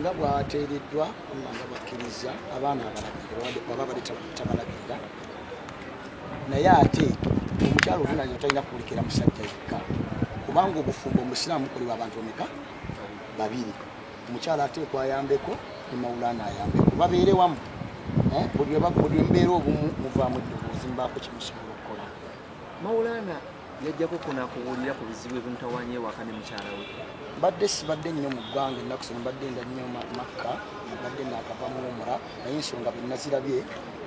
Nga bwateereddwa, Allah nga bakkiriza, abaana abalabirira baba bali tabalabirira, naye ate omukyala obuvunanyizibwa talina kuwulekera musajja yekka, kubanga obufumbo omusiraamu bukolebwa abantu bameka? Babiri. Omukyala ateekwa ayambeko ne Maulana ayambeko, babeere wamu. Buli lwe mubeera obumu muvaamu eddoboozi, mubaako kyemusobola okukola. Maulana yajjako kunakubuulira ku bizibu ebimutawaanya ewaka ne mukyala we? Mbadde sibadde nnyo mu ggwanga ennaku zino, mbadde nda nnyo Makka, mbadde naakava mu umura, naye ensonga bye nazirabye,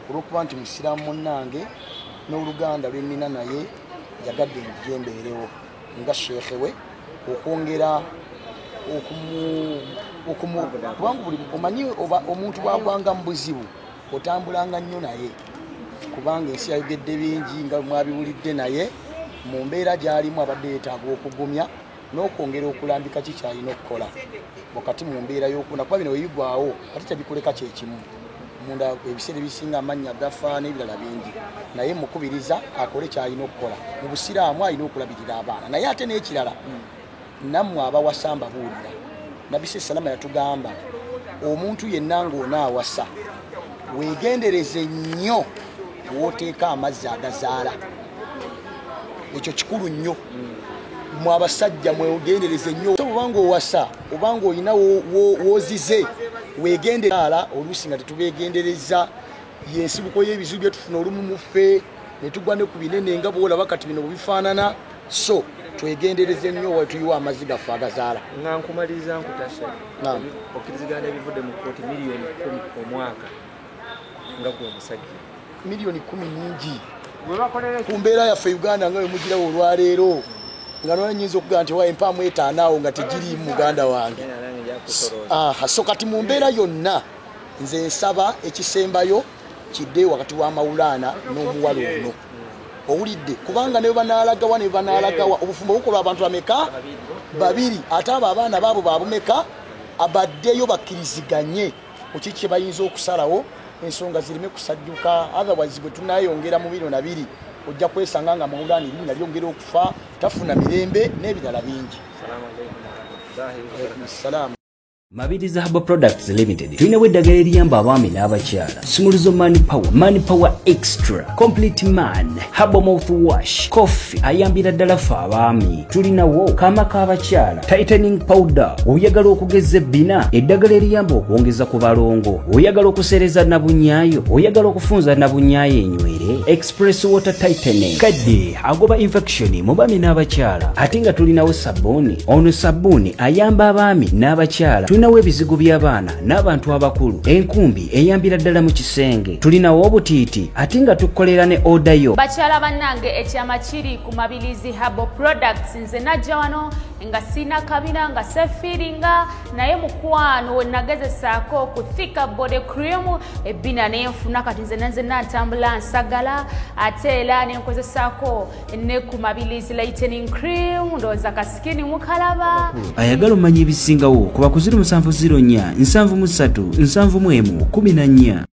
olw'okuba nti musiraamu munnange n'oluganda lwe nnina naye, yagadde nje mbeerewo nga sheekhe we okwongera okumu kubanga buli omanyi oba omuntu bwagwanga mu buzibu otambulanga nnyo naye, kubanga ensi yayogedde bingi nga mwabiwulidde, naye mu mbeera gy'alimu abadde yeetaaga okugumya n'okwongera okulambika ki kyalina okukola wakati mu mbeera y'okuna, kuba bino webigwawo ate tebikuleka kyekimu munda, ebiseera ebisinga amannya gafa n'ebirala bingi. Naye mukubiriza akole kyalina okukola mu busiraamu, alina okulabirira abaana. Naye ate n'ekirala, nammwe abawasa mbabuulira, Nabbi salama yatugamba, omuntu yenna ng'onaawasa weegendereze nnyo wooteeka amazzi agazaala. Ekyo kikulu nnyo. Mwe abasajja mwegendereze nnyo, obanga owasa obanga olina woozize weegenderala. Oluusi nga tetubeegendereza, yensibuko y'ebizibu byetufuna olumu muffe ne tugwa ne ku binene nga bwolaba kati bino bwebifaanana. So twegendereze nnyo wetuyiwa amazzi gaffe agazaala. Nga nkumaliriza, nkutasha. Naam. Okkirizigana ebivudde mu kkooti, miliyoni 10 omwaka nga gwe omusajja? Miliyoni 10 nyingi ku mbeera yaffe Uganda nga wemugirawo olwaleero, nga nona nyinza okugamba nti waye mpaamu 5 awo nga tegiriimu, muganda wange. Nange njakusolooza. Aha, so kati mu mbeera yonna nze nsaba ekisembayo kidde wakati wa Maulana n'omuwala ono, owulidde? Kubanga ne banaalagawa ne banaalagawa, obufumbo bukolwa abantu bameka? Babiri. Ate abo abaana baabo babumeka? Abaddeyo bakkiriziganye ku kiki kye bayinza okusalawo, ensonga zireme kusajjuka. Otherwise bwe tunayongera mu bino nabiri, ojja kwesanga nga Maulana erinnya lyongera okufa, tafuna mirembe n'ebirala bingi. Salamu alaikum warahmatullahi wabarakatuh. Salaamu. Mabirizi Herbal Products Limited tulinawo eddagala eriyamba abaami n'abakyala: Sumuluzo Man Power, Man Power Extra, Complete Man, Herbal Mouth Wash, Coffee ayambira ddala ffe abaami. Tulinawo kaama k'abakyala, Tightening Powder, oyagala okugeza ebbina, eddagala eriyamba okwongeza ku balongo, oyagala okuseereza nabunyaayo, oyagala okufunza nabunyaayo enywere, Express Water Tightening, kadde agoba infection mu baami n'abakyala. Ate nga tulinawo sabbuuni, ono sabbuuni ayamba abaami n'abakyala. Tulinawo ebizigo by'abaana n'abantu abakulu, enkumbi eyambira ddala mu kisenge. Tulinawo obutiiti, ate nga tukolera ne order yo. Bakyala bannange, ekyama kiri ku Mabilizi Herbal Products. Nze najja wano nga sina kabina, nga sefiiringa, naye mukwano we nagezesaako ku Thicker Body Cream, ebbina nenfuna. Kati nze nanze nantambula nsagala. Ate era nenkozesaako ne ku Mabilizi Lightening Cream, ndowooza ka skin mukalaba. Ayagala omanya ebisingawo kuba ku 0704 73 71 14.